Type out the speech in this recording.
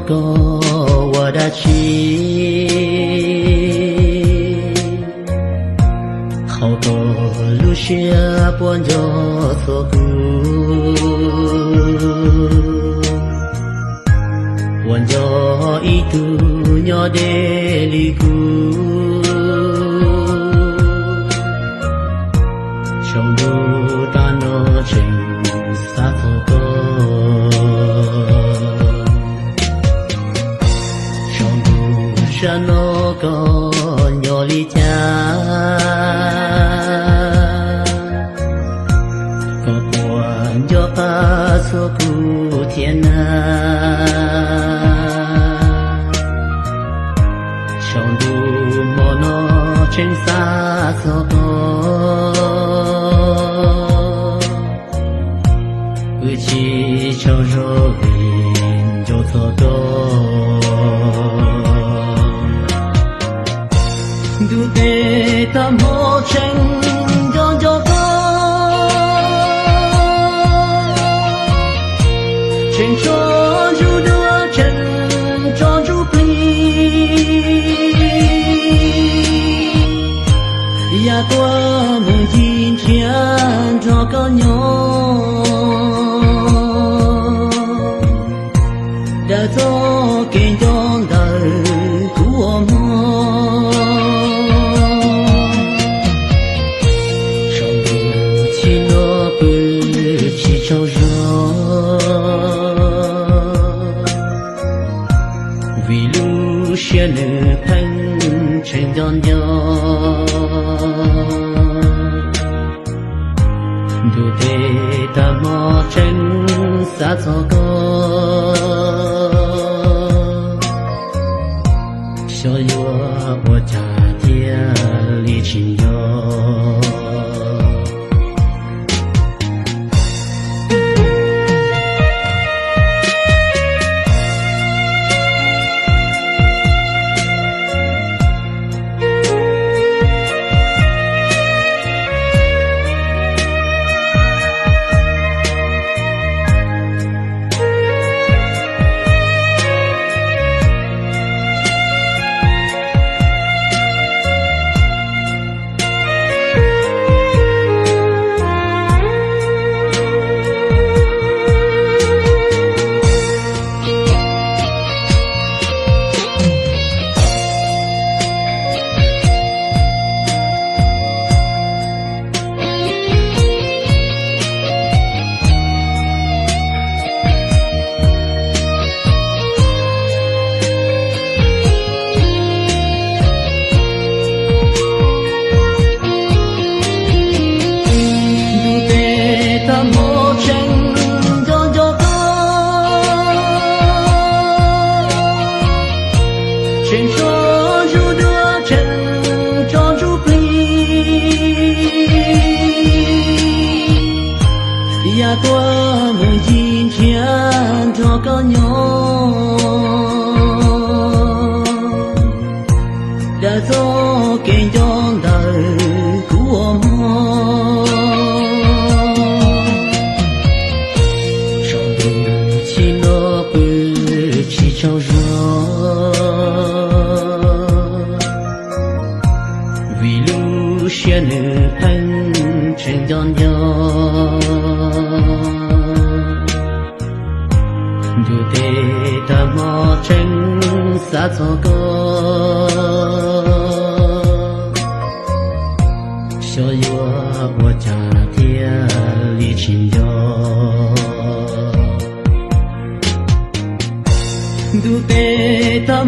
Koj ua dab tsi? Qhov koj lub siab puas nco txog kuv? Puas nco ib tug nyob deb li kuv? Saum ntuj tag no tseem xav txog koj. Saum ntuj sab no koj nyob li cas? Koj puas nco qab txog kuv thiab na? Saum ntuj hmo no tseem xav txog koj. Wb tsis tsaug zog vim nco txog koj. Ntuj tes tag hmo tseem nco nco koj. Tseem tso ntsuj duav tseem tso ntsuj plig. Yam tuaj mus ncig nrhiav nrog koj nyob. Daws txoj kev nco ntawm kuv ua mog. Saum ntuj chim no pw tsis tsaug zog. Vim lub siab nws pheej tseem nco nco. Ntuj tes tag hmo tseem xav txog koj. Xyov yuav ua cas thiaj li tsis nco. Ntuj tes tag hmo tseem nco nco koj. Tseem tso ntsuj duav tseem tso ntsuj plig. Yam tuaj mus ncig nrhiav nrog koj nyob. Daws txoj kev nco ntawm kuv ua mog. Saum ntuj chim no pw tsis tsaug zog. Vim lub siab nws pheej tseem nco nco. Ntuj tes tag hmo tseem xav txog koj. Xyov yuav ua cas thiaj li tsis nco. Ntuj tes tag